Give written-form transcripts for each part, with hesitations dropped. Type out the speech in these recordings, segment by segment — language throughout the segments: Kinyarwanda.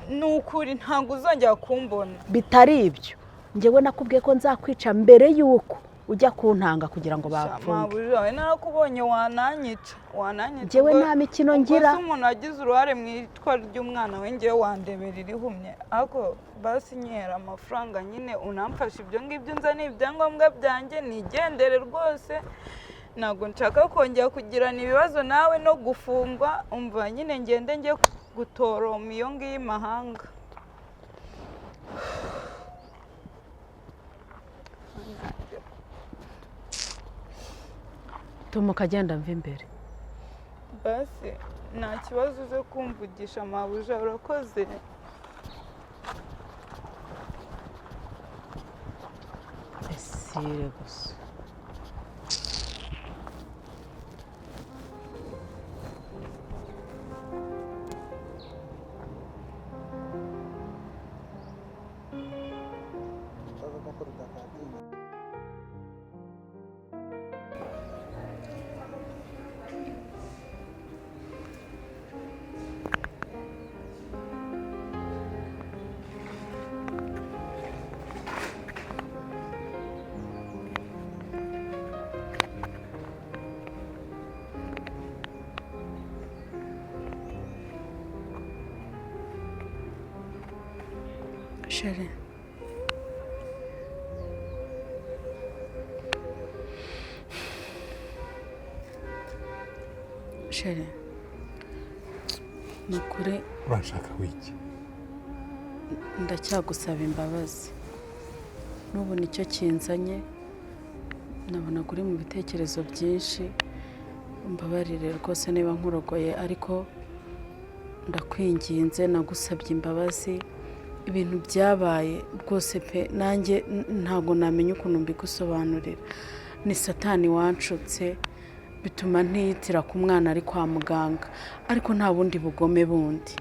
Ni ukuri ntabwo uzongera kumbona. Bitari ibyo, njyewe nakubwiye ko nzakwica mbere y'uko ujya kuntanga kugira ngo bapfunge. Mabuja we, narakubonye, wananyica, wananyica. Njyewe nta mikino Ubwo ngira. se umuntu wagize uruhare mu iyicwa ry'umwana we, ngewe wandebera irihumye? Ariko basi nyihera amafaranga nyine, unamfashe ibyo ngibyo, nzane ibyangombwa byanjye nigendere. Rwose ntabwo nshaka kongera kugirana ibibazo nawe no gufungwa. Umva nyine, ngende njye gutoroma iyo ngiyo imahanga. Tumuka, agenda, mva imbere. Basi nta kibazo, uze kumvugisha mabuja, urakoze. Esire gusa. Chérie. Chérie. Ni ukuri. Uranshaka wiki? Ndacyagusaba imbabazi. N'ubu nicyo kinzanye. Nabonaga uri mu bitekerezo byinshi. Mbabarire rwose niba nkurogoye, ariko ndakwinginze, nagusabye imbabazi. Ibintu byabaye rwose pe, nanjye ntabwo namenya ukuntu mbigusobanurira. Ni satani wanshutse, bituma ntiyitira ku mwana ari kwa muganga, ariko nta bundi bugome bundi.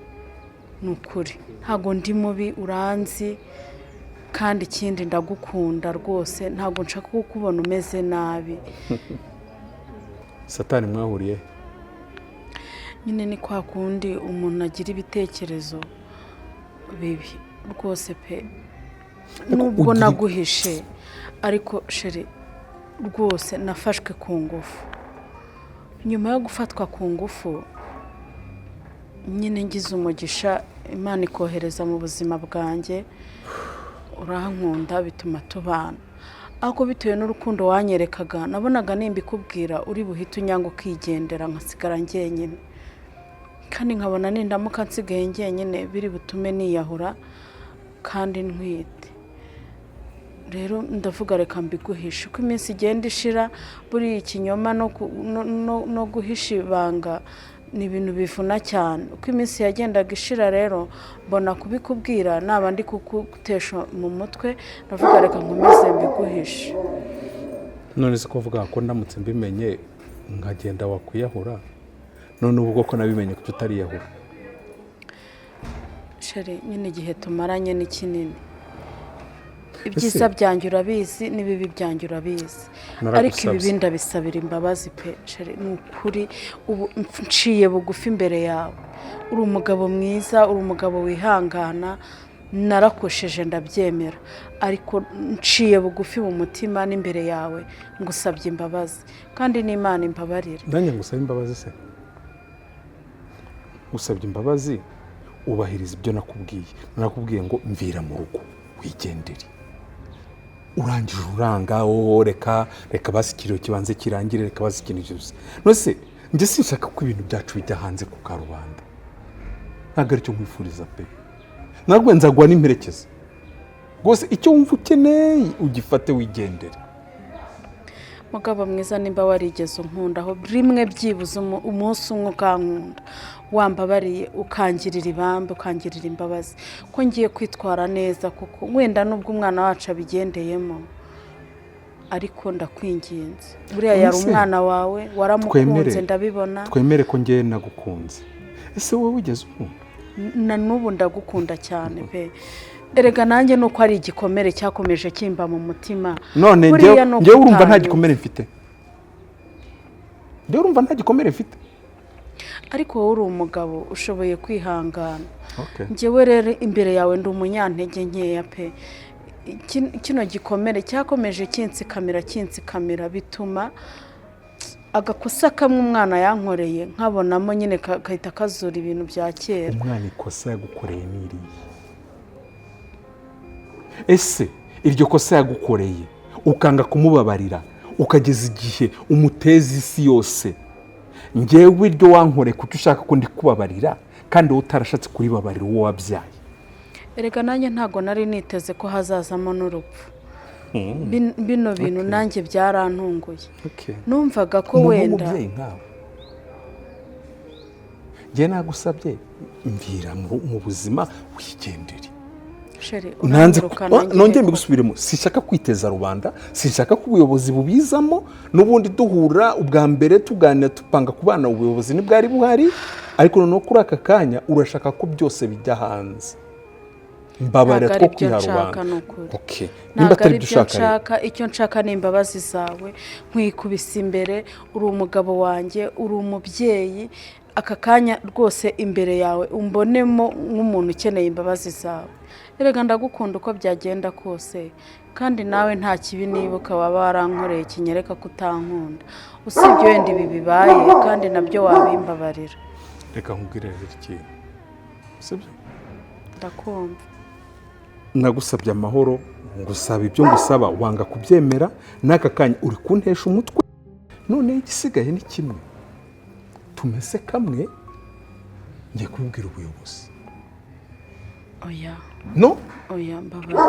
Ni ukuri ntabwo ndi mubi, uranzi. Kandi ikindi, ndagukunda rwose, ntabwo nshaka kukubona umeze nabi. Satani mwahuriye he? Nyine ni kwa kundi umuntu agira ibitekerezo bibi rwose pe. Nubwo naguhishe, ariko chéri, rwose nafashwe ku ngufu. Nyuma yo gufatwa ku ngufu nyine, ngize umugisha, Imana ikohereza mu buzima bwanjye, urankunda, bituma tubana. Ariko bitewe n'urukundo wanyerekaga, nabonaga nimbikubwira uri buhite unyanga ukigendera, nkasigara njyenyine. Kandi nkabona nindamuka nsigaye njyenyine biri butume niyahura kandi ntwite. Rero ndavuga reka mbiguhishe. Uko iminsi igenda ishira, buriya ikinyoma no guhisha ibanga ni ibintu bivuna cyane. Uko iminsi yagendaga ishira rero, mbona kubikubwira naba ndi kukutesha mu mutwe. Ndavuga reka nkomeze mbiguhishe. None se ko uvuga ko ndamutse mbimenye nkagenda wakwiyahura, none ubu ko nabimenye, kuki utariyahura? Chéri, nyine igihe tumaranye ni kinini. Ibyiza byanjye urabizi n'ibibi byanjye urabizi, ariko Naragusabye. ibibi ndabisabira imbabazi pe. Chéri, ni ukuri ubu nciye bugufi imbere yawe. Uri umugabo mwiza, uri umugabo wihangana. Narakosheje, ndabyemera, ariko nciye bugufi mu mutima n'imbere yawe, ngusabye imbabazi, kandi n'Imana imbabarire. Nanjye ngusaba imbabazi se? Usabye imbabazi, ubahiriza ibyo nakubwiye. Nakubwiye ngo mvira mu rugo wigendere, urangije uranga. Wowe reka, reka basi ikiriyo kibanze kirangire, reka basi ikintu cyose. None njye sinshaka ko ibintu byacu bijya hanze ku karubanda, ntabwo aricyo nkwifuriza pe. Ntabwo nzaguha n'imperekeza rwose. Icyo wumva ukeneye ugifate wigendere. Mugabo mwiza, nimba warigeze unkundaho rimwe byibuze umunsi umwe ukankunda, wambabariye ukangirira ibambe, ukangirira imbabazi, ko ngiye kwitwara neza, kuko wenda nubwo umwana wacu abigendeyemo, ariko ndakwinginze, buriya yari Ese, umwana wawe, waramukunze, ndabibona. Twemere ko ngewe nagukunze. Ese wowe wigeze unkunda? Na n'ubu ndagukunda cyane pe. Erega nanjye nuko ari igikomere cyakomeje kimba mu mutima. None Buriya njyewe ni uko njyewe urumva nta utanyumva. gikomere mfite? Njyewe urumva nta gikomere mfite? Ariko wowe uri umugabo, ushoboye kwihangana. Okay. Njyewe rero imbere yawe ndi umunyantege nkeya pe. Kino gikomere cyakomeje kinsikamira kinsikamira, bituma agakosa kamwe umwana yankoreye nkabonamo nyine kahita kazura ibintu bya kera. Umwana ikosa yagukoreye ni irihe? Ese iryo kosa yagukoreye ukanga kumubabarira, ukageza igihe umuteza isi yose, ngewe iryo wankoreye kuki ushaka ko ndikubabarira kandi wowe utarashatse kuribabarira uwo wabyaye? Erega nanjye ntabwo nari niteze ko hazazamo n'urupfu. Bino bintu nanjye byarantunguye. Numvaga ko Umuntu wenda w'umubyeyi nkawe, njye nagusabye mvira mu buzima wigendere. Chéri, Nanze uranyirukana ngiye nongeye ko- mbigusubiremo, sinshaka kwiteza rubanda, sinshaka ko ubuyobozi bubizamo. N'ubundi duhura ubwa mbere tuganira tupanga kubana, ubuyobozi ntibwari buhari, ariko noneho kuri aka kanya urashaka ko byose bijya hanze. Mbabarira, Ntabwo two ari byo kwiha nshaka, rubanda. ni ukuri. Okay. Nimba Ntabwo atari ari ibyo byo ushaka rero, nshaka. Icyo nshaka ni imbabazi zawe, nkwikubise imbere. Uri umugabo wanjye, uri umubyeyi. Aka kanya rwose imbere yawe umbonemo nk'umuntu ukeneye imbabazi zawe. Erega ndagukunda uko byagenda kose, kandi nawe nta kibi nibuka waba warankoreye kinyereka ko utankunda, usibye wenda ibi bibaye, kandi nabyo wabimbabarira. Reka nkubwire rero ikintu, sibyo? Ndakumva. Nagusabye amahoro, ngusaba ibyo ngusaba, wanga kubyemera. N'aka kanya uri kuntesha umutwe. Noneho igisigaye ni kimwe, tumese kamwe, ngiye kubibwira ubuyobozi. Oya. No. Oya, mbabarira,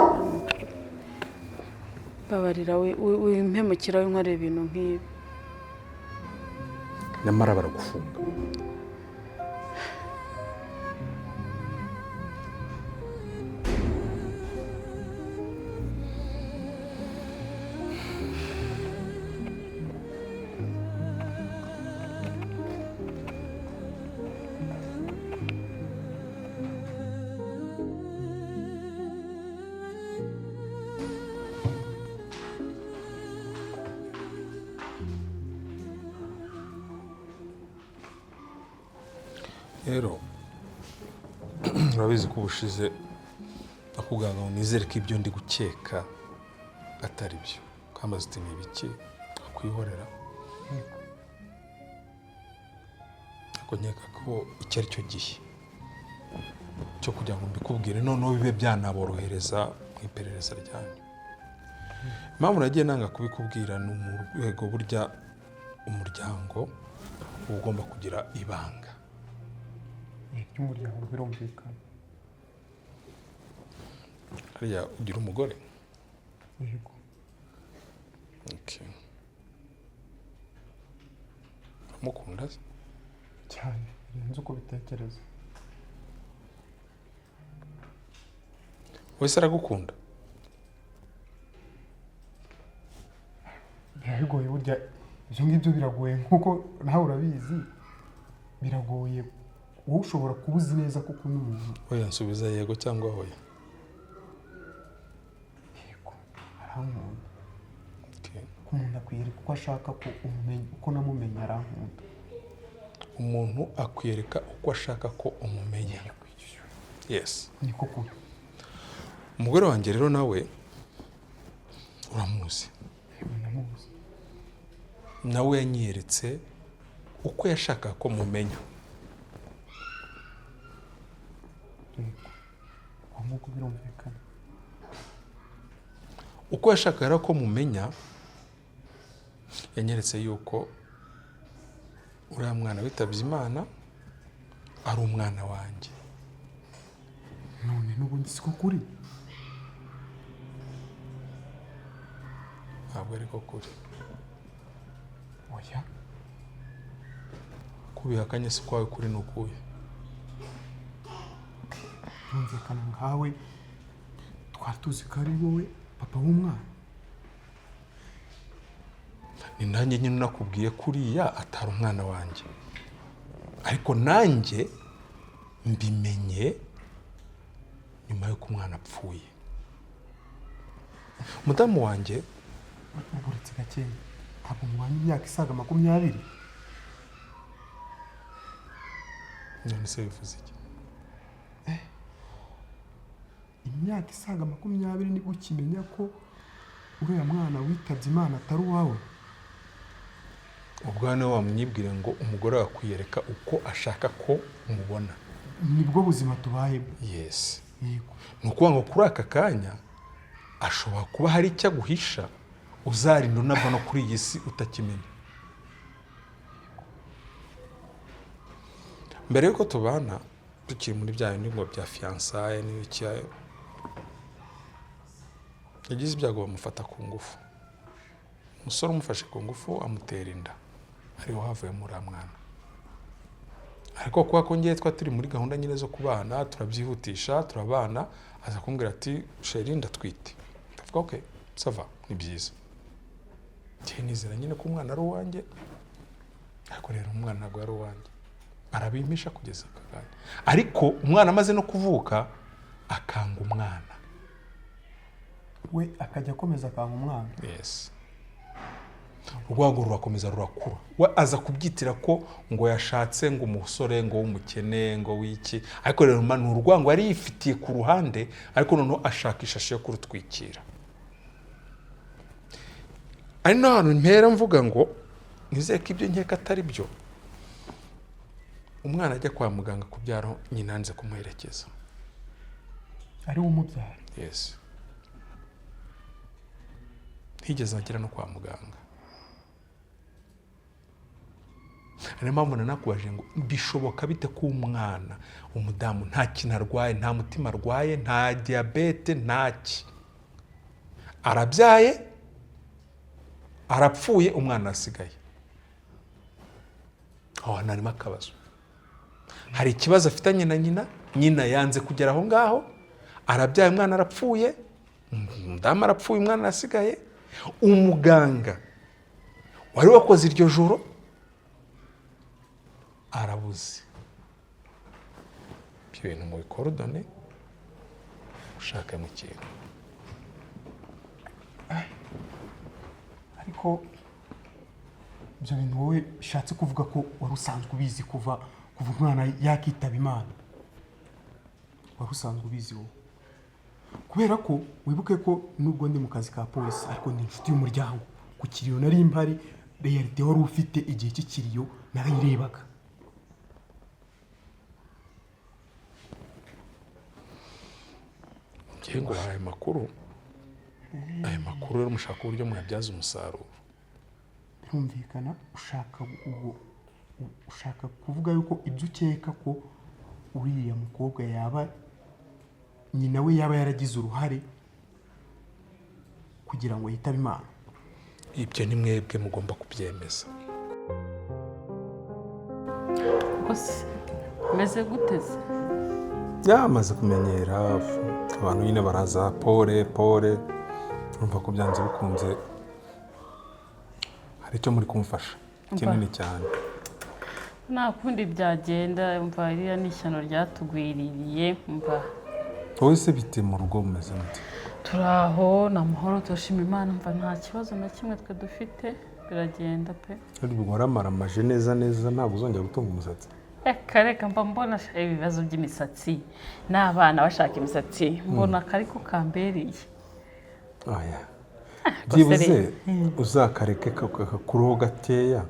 mbabarira, wimpemukira, winkorera ibintu nk'ibi. Nyamara baragufunga. Rero urabizi ko ubushize nakubwira ngo nizere ko ibyo ndi gukeka atari byo, ukambaza uti ni ibiki, akwihorera. Ariko nkeka ko iki ari cyo gihe cyo kugira ngo mbikubwire, noneho bibe byanaborohereza mu iperereza ryanyu. Impamvu nagiye nanga kubikubwira ni mu rwego, burya umuryango uba ugomba kugira ibanga. Ry'umuryango birumvikana. Hariya ugira umugore? Yego. Okay. Uramukunda se? Cyane, birenze uko ubitekereza. Wese aragukunda? Biba bigoye burya, ibyo ngibyo biragoye, nkuko nawe urabizi, biragoye. Wowe ushobora kuba uzi neza ko ukunda umuntu. Oya, nsubiza yego cyangwa oya. Yego, arankunda. Okay. Ko umuntu akwiyereka uko ashaka ko umumenya, uko namumenya arankunda. Umuntu akwiyereka uko ashaka ko umumenya. Yes. Niko kuri. Umugore wanjye rero nawe uramuzi. Yego, ndamuzi. Nawe yanyeretse uko yashakaga ko mumenya. Yego, uko nguko birumvikana. Uko yashakaga rero ko mumenya, yanyeretse yuko uriya mwana witabye Imana ari umwana wanjye. None n'ubundi siko kuri? Ntabwo ariko kuri. Oya. Kubihakanye si kwawe kuri ni ukuye? Birumvikana, nkawe twari tuzi ko ari wowe papa w'umwana. Ni nanjye nyine nakubwiye kuriya atari umwana wanjye, ariko nanjye mbimenye nyuma y'uko umwana apfuye. Umudamu wanjye. Uretse gakeya, ntabwo mubanye imyaka isaga 20? None se bivuze iki? Imyaka isaga 20 nibwo ukimenya ko uriya mwana witabye Imana atari uwawe. Ubwo hano wamwibwire ngo umugore wakwiyereka uko ashaka ko umubona. Nibwo buzima tubayemo. Yes. Yego. Ni ukuvuga ngo kuri aka kanya ashobora kuba hari icyo aguhisha, uzarinda unava no kuri iyi si utakimenya. Mbere y'uko tubana, tukiri muri bya bindi ngo bya fiançailles n'ibiki, yagize ibyago bamufata ku ngufu. Umusore umufashe ku ngufu amutera inda, ariho havuyemo uriya mwana. Ariko kuba ko ngewe twa turi muri gahunda nyine zo kubana, turabyihutisha turabana, aza kumbwira ati chérie ndatwite. Ndavuga ok, ça va, ni byiza. Njyewe nizera nyine ko umwana ari uwanjye, ariko rero umwana ntabwo ari uwanjye, arabimpisha kugeza aka kanya. Ariko umwana amaze no kuvuka akanga umwana. We akajya akomeza akanga umwana. Yes, urwango rurakomeza rurakura. We aza kubyitira ko ngo yashatse ngo umusore ngo w'umukene ngo w'iki, ariko rero ni urwango yari yifitiye ku ruhande, ariko noneho ashaka ishashi yo kurutwikira. Ari no hantu mpera mvuga ngo nizere ko ibyo nkeka atari byo. Umwana ajya kwa muganga kubyara, nyina yanze kumuherekeza. Ari we umubyara? Yes, ntigeze agera no kwa muganga. Niyo mpamvu nanakubaje ngo bishoboka bite ko umwana, umudamu nta kintu arwaye, nta mutima arwaye, nta diyabete, nta ki, arabyaye, arapfuye, umwana asigaye aho hantu harimo akabazo. Hari ikibazo afitanye na nyina, nyina yanze kugera aho ngaho, arabyaye, umwana arapfuye, umudamu arapfuye, umwana arasigaye. Umuganga wari wakoze iryo joro arabuze. Ibyo bintu mubicoordonne, ushake mu kintu. Ariko ibyo bintu wowe bishatse kuvuga ko wari usanzwe ubizi kuva umwana yakitaba Imana? Wari usanzwe ubizi wowe? Kubera ko wibuke ko nubwo ndi mu kazi ka polisi, ariko ni inshuti y'umuryango. Ku kiriyo nari mpari, réalité wari ufite igihe cy'ikiriyo narayirebaga. Ngiye ngo ayo makuru rero mushaka uburyo mwabyaza umusaruro. Birumvikana, ushaka ubwo ushaka kuvuga yuko ibyo ukeka ko uriya mukobwa yaba nyina we yaba yaragize uruhare kugira ngo yitabe Imana? Ibyo ni mwebwe mugomba kubyemeza. Rwose meze gute se? Yamaze kumenyera abantu nyine, baraza pole pole, urumva ko byanze bikunze hari icyo muri kumufasha kinini cyane. Nta kundi byagenda, mva ririya ni ishyano ryatugwiririye, mva. Wowe se bite mu rugo, mumeze mute? Turi aho, ni amahoro, turashima Imana, mva nta kibazo na kimwe twe dufite, biragenda pe. Waramaramaje neza neza, ntabwo uzongera gutunga umusatsi? Reka reka, mba mbona ibibazo by'imisatsi n'abana bashaka imisatsi, mbona akariko kambereye. Aya, byibuze uzakareke kakakuraho gakeya,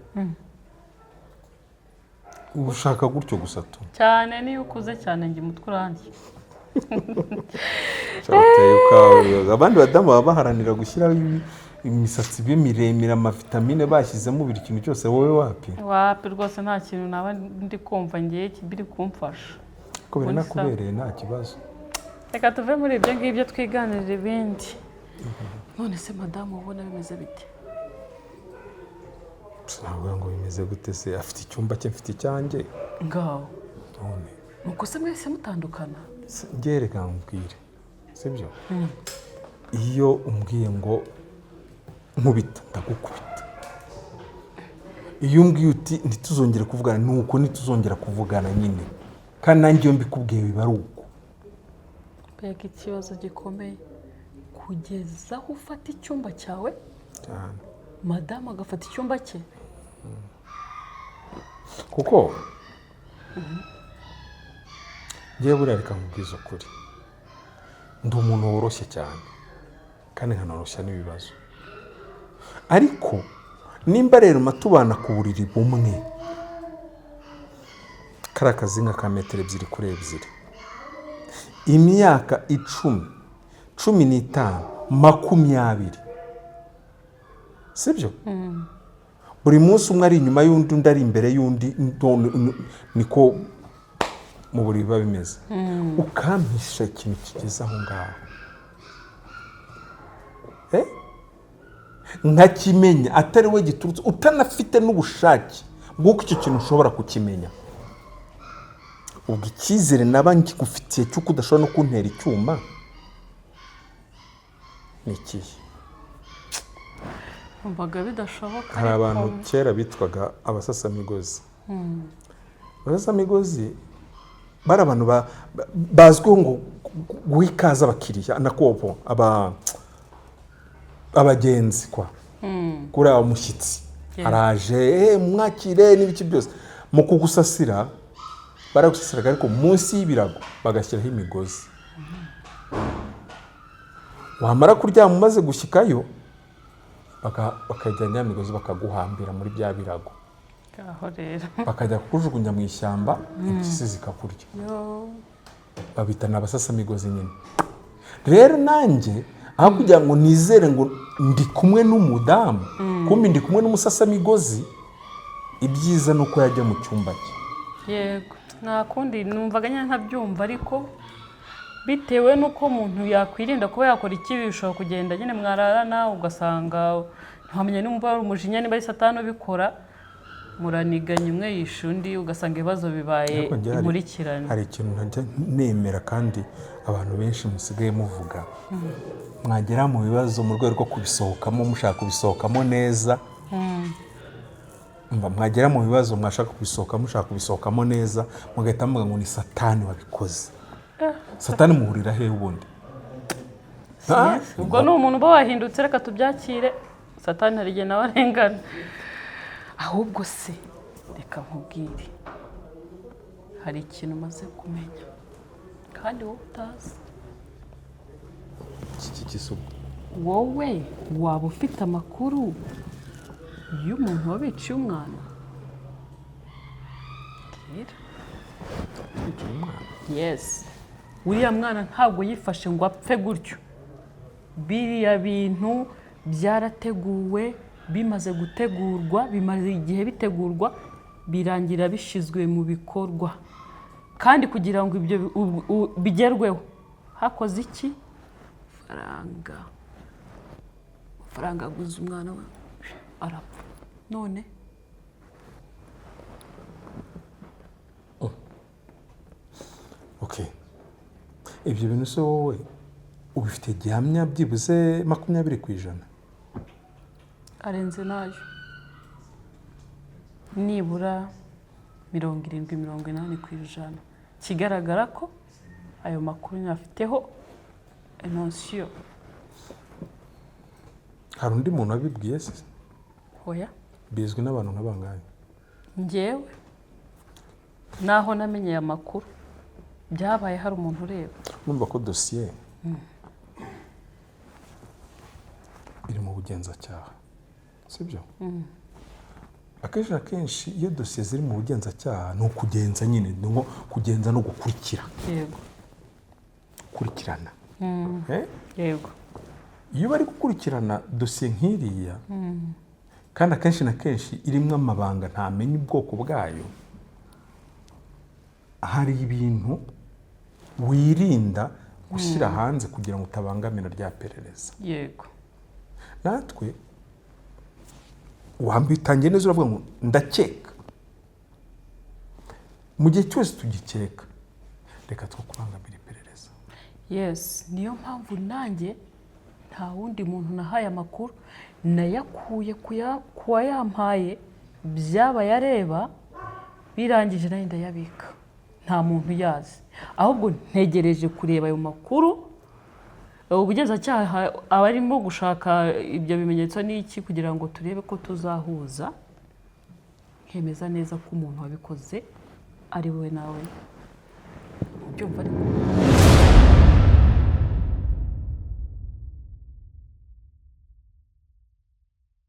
ushaka gutyo gusa tu. Cyane, niyo ukuze cyane njye umutwe urandya. Uteye ukawe. Abandi badamu baba baharanira gushyiraho imisatsi ibe miremire, amavitamine bashyizemo, buri kintu cyose, wowe wapi? Wapi rwose, nta kintu naba ndi kumva ngiye biri kumfasha. Ko biranakubereye, nta kibazo. Reka tuve muri ibyo ngibyo twiganirira ibindi. None se madamu ubona bimeze bite? Sinavuga ngo bimeze gute se, afite icyumba cye, mfite icyanjye. Ngaho. None Nuko se mwese mutandukana? Njye reka nkubwire, sibyo? Iyo umbwiye ngo nkubita, ndagukubita. Iyo umbwiye uti ntituzongere kuvugana, ni uko ntituzongera kuvugana nyine, kandi nanjye iyo mbikubwiye biba ari uko. Mbega ikibazo gikomeye, kugeza aho ufata icyumba cyawe, cyane, madamu agafata icyumba cye. Kuko ngewe buriya reka nkubwize ukuri. Ndi umuntu woroshye cyane kandi nkanoroshya n'ibibazo, ariko nimba rero tubana ku buriri bumwe, kariya kazinga ka metero 2 kuri 2, imyaka 10, 15, 20, sibyo? Buri munsi umwe ari inyuma y'undi, undi ari imbere y'undi, niko mu buriri biba bimeze, ukampisha ikintu kigeze aho ngaho, Eh? Nkakimenya atari we giturutse, utanafite n'ubushake bw'uko icyo kintu ushobora kukimenya, ubwo icyizere naba nkigufitiye cy'uko udashobora no kuntera icyuma ni ikihe? Numvaga bidashoboka. Hari Ariko abantu kera bitwaga abasasamigozi. Abasasamigozi bari abantu bazwiho ngo guha ikaze abakiriya, nakopo abagenzi kwa kuriya umushyitsi araje, mwakire n'ibiki byose. Mu kugusasira baragusasiraga, ariko munsi y'ibirago bagashyiraho imigozi. Wamara kuryama umaze gushyikayo, bakajyana ya migozi bakaguhambira muri bya birago, Ngaho rero. bakajya kukujugunya mu ishyamba, impyisi zikakurya. Yo. Babita ni abasasamigozi nyine. Rero nanjye aho kugira ngo nizere ngo ndi kumwe n'umudamu, kumbi ndi kumwe n'umusasamigozi, ibyiza ni uko yajya mu cyumba cye. Yego, nta kundi, numvaga nyine ntabyumva, ariko bitewe n'uko umuntu yakwirinda kuba yakora ikibi, bishobora kugenda nyine mwararana ugasanga ntiwamenya nimba ari umujinya, niba ari Satani ubikora, muraniganye, umwe yishe undi, ugasanga ibibazo bibaye Ariko njye inkurikirane. Hari ikintu ntajya nemera kandi abantu benshi musigaye muvuga, mwagera mu bibazo, mu rwego rwo kubisohokamo, mushaka kubisohokamo neza. Umva, mwagera mu bibazo mwashaka kubisohokamo, mushaka kubisohokamo neza, mugahita muvuga ngo ni Satani wabikoze. Satani muhurira hehe ubundi? Ah, Ubwo ni umuntu uba wahindutse, reka tubyakire. Satani hari igihe nawe arengana. Ahubwo se reka nkubwire, hari ikintu umaze kumenya kandi wowe utazi. Iki kisugu. Wowe waba ufite amakuru y'umuntu wabiciye umwana? Bwira. Yes, uriya mwana ntabwo yifashe ngo apfe gutyo. Biriya bintu byarateguwe, bimaze gutegurwa, bimaze igihe bitegurwa, birangira bishyizwe mu bikorwa. Kandi kugira ngo ibyo bigerweho hakoze iki? Faranga, amafaranga aguze umwana we arapfa none. Okay, ibyo bintu se wowe ubifite gihamya byibuze 20%? Arenze nayo, nibura 70, 80%. Kigaragara ko ayo makuru nyafiteho enonsiyo. Hari undi muntu wabibwiye se? Oya. Bizwi n'abantu nka bangahe? Njyewe naho namenyeye amakuru, byabaye hari umuntu ureba. Numva ko dosiye iri mu bugenzacyaha, sibyo? Akenshi na kenshi iyo dosiye ziri mu bugenzacyaha ni ukugenza nyine, ni nko kugenza no gukurikira, gukurikirana. Eh? Yego. Iyo bari gukurikirana dosiye nk'iriya, kandi akenshi na kenshi irimo amabanga ntamenya ubwoko bwayo, hari ibintu wirinda gushyira hanze kugira ngo utabangamira rya perereza. Natwe wambitangiye neza, uravuga ngo ndakeka. Mu gihe cyose tugikeka, reka two kubangamira iperereza. Yes, niyo mpamvu nanjye nta wundi muntu nahaye amakuru, nayakuye ku wayampaye, byabaye areba birangije, nayo ndayabika, nta muntu uyazi. Ahubwo ntegereje kureba ayo makuru. Ubugenzacyaha aba arimo gushaka ibyo bimenyetso n'iki kugira ngo turebe ko tuzahuza, nkemeza neza ko umuntu wabikoze ari we nawe. Ubyumva ariko?